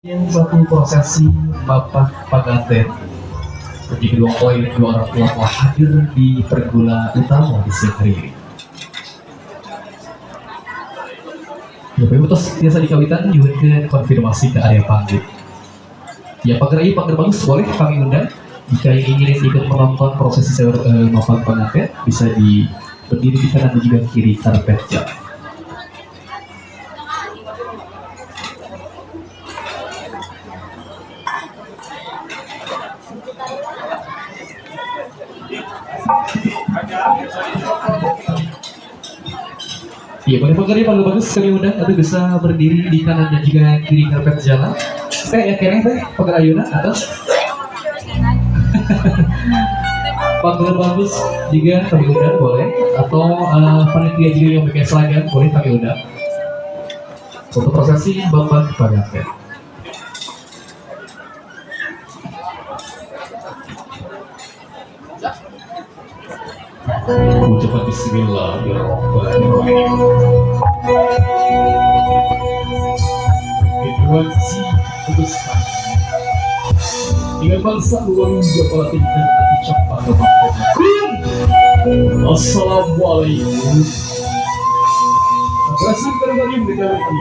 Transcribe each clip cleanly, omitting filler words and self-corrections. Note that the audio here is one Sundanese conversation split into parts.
Yang satu prosesi Bapak Panganten bagi kedua mempelai dan kedua orang tua telah hadir di pergula utama di siang hari ini. Bapak Ibu tos biasa dikawitan nyuhunkeun konfirmasi ke area panggung. Ya, Pak Ieu Pak Bagus boleh kami undang jika yang ingin ikut menonton prosesi Bapak Panganten bisa di berdiri di kanan dan juga kiri karpet jalan. Iya, boleh Pak Pak Bagus kami undang atau bisa berdiri di kanan dan juga kiri karpet jalan. Teh ya keneh teh Pak Ayuna atas. Pak Bagus juga kami undang boleh, atau panitia juga yang pakai seragam boleh kami undang. Untuk prosesi Bapak Panganten. Ucapan Bismillahirrahmanirrahim. Situasi putuskan dengan bangsa luar kepala tingkat hati cepat. Assalamualaikum. Berhasil kembali kembali.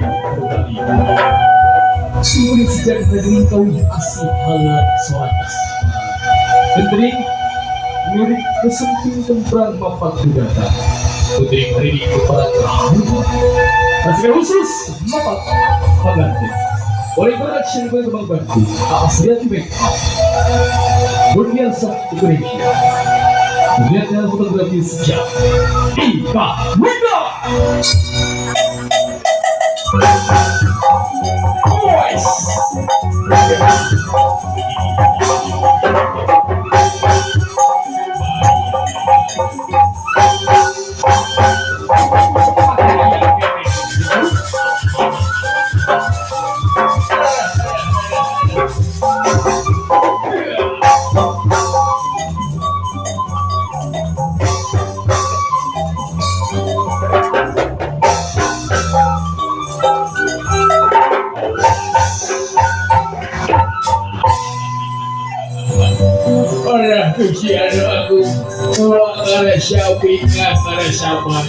Sungguh sejak negeri kau asih halat surat. Menteri mirik kesenting temperang mapak data. Putri hari ini keperang rahmat. Hasil khusus mapak Panganten. Oleh production gue kembang bantu. Asliati Make Up. Budiasa Indonesia. Kegiatan fotografi sejak Ika Wida. Boys. Ora Gusti aku ora shopping ora siapa.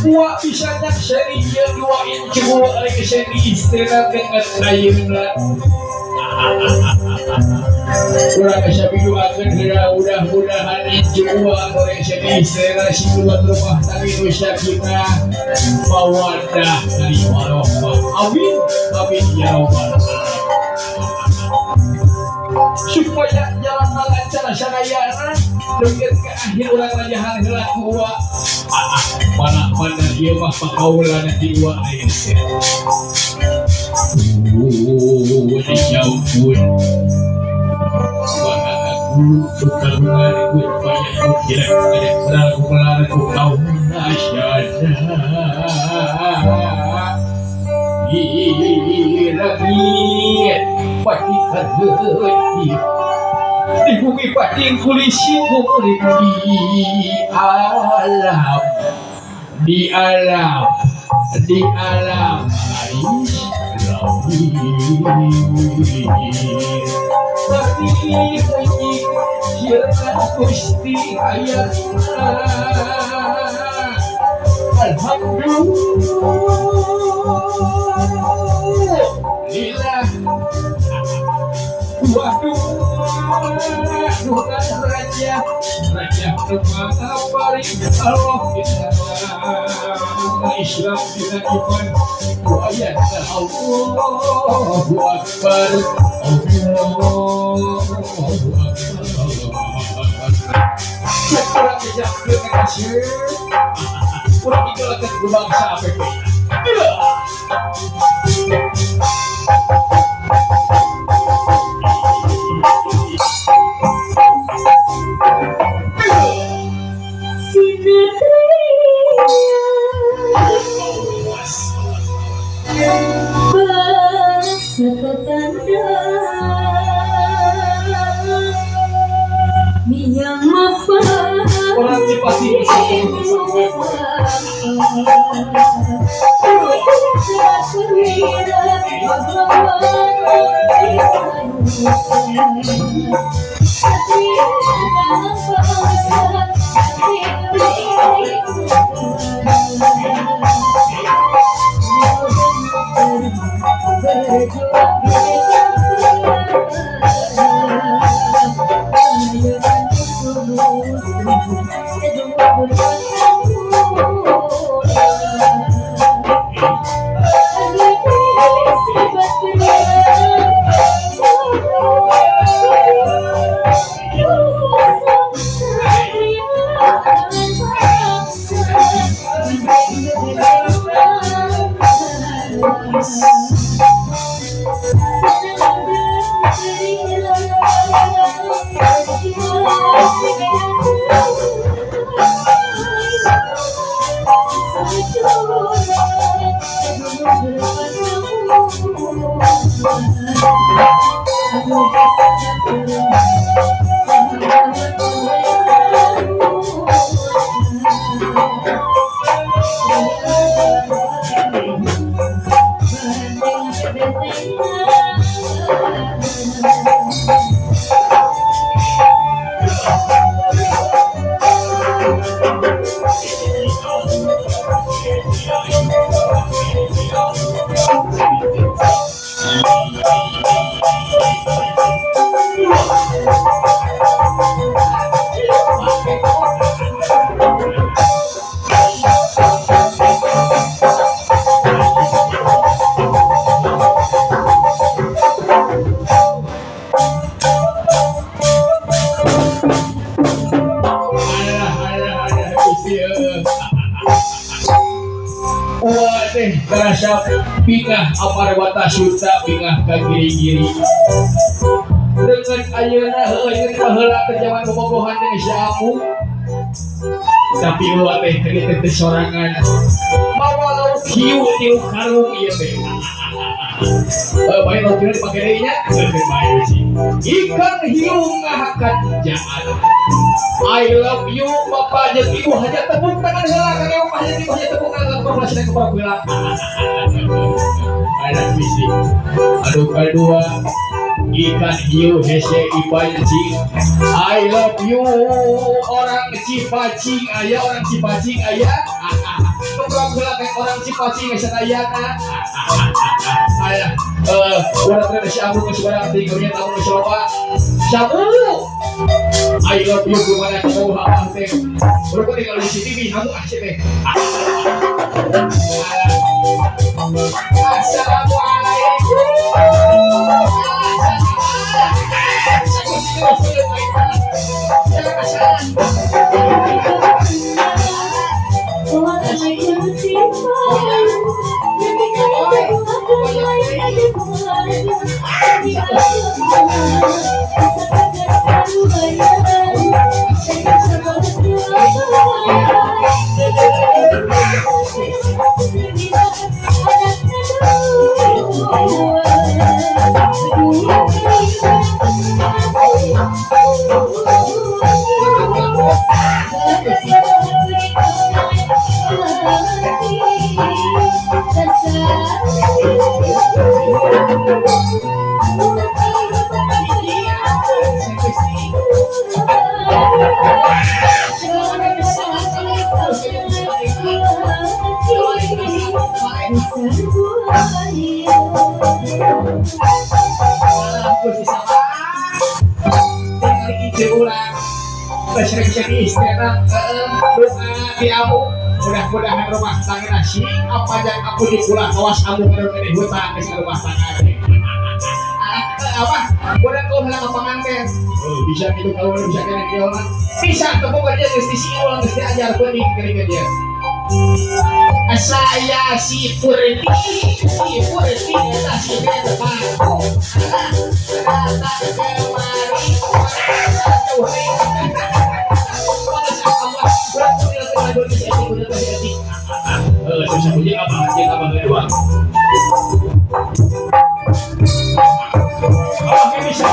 Wa bisa nyakseni ieu dua incu wa rek seni istrina dengan ayeuna. Urang shopping doakeun heula mudah-mudahan incu wa rek seni istrina sing buat rumah tangga nu sakinah mawaddah dari warahmah. Amin amin ya rabbal alamin. Supaya jalan lancar sadayana deket ke akhir urang rajahan heula ku uwa. Mana mana ieu mah pakaulan di uwa geus. Dijauhkeun. Aku kagungan ku banyak ku kira ada kurang melar ku kaum nasyana. Di langit pati kaheuti di bumi pating kulisi murid di alam di alam di alam tapi puji Gusti ayatna Alhamdulillah. Waduh, Tuhan raja, raja rumah paling Allah kita Islam kita iman, ayat Allahu Akbar, Allahu Akbar. Kurang bijak, terima kasih. Kurang idolakan bangsa APP. Orang Cipati bersama. Wah teh terasa bingah amarwata suta bingah ka giri-giri dengan ayeuna heueuh ieu baheula teh jaman bobogohan jeung si Amu tapi ulah teh teu teh sorangan mawa lauk hiu tilu karung ieu teh. Eh, bae lauk hiu dipake deui nya. Heuh, bae sih ikan hiu ngahakan jaan. I love you bapak jeung ibu hajat, tepuk tangan heula kangge bapak jeung ibu hajat, tepuk tangan profesional kepada heula. Ada visi aduh kedua ikan hiu hese dipancing. I love you orang Cipacing, aya orang Cipacing, aya tepuk heula kayak orang Cipacing geus ayana aya. Eh, urang teh si Abu geus barang tinggalnya tamu geus loba. Sabu I love you gimana kamu apa teh udah tinggal di sini nih kamu asik teh. Assalamualaikum. Aku bisa tinggal ulang sering-sering istirahat doa di amu mudah-mudahan rumah tangga nasi apa yang aku di pulang awas amu ngedon di hutan di rumah tangga apa udah kau heula ka panganten. Oh, bisa gitu kalau bisa kena kieu bisa tepuk aja geus disi ulang geus diajar peuting geuning dia. Saya si Purti, si Purti eta si Paku. Datang kemari. Jauh deui. Eh, susah puji apa? Jeung apa kedua? Oh, ini bisa.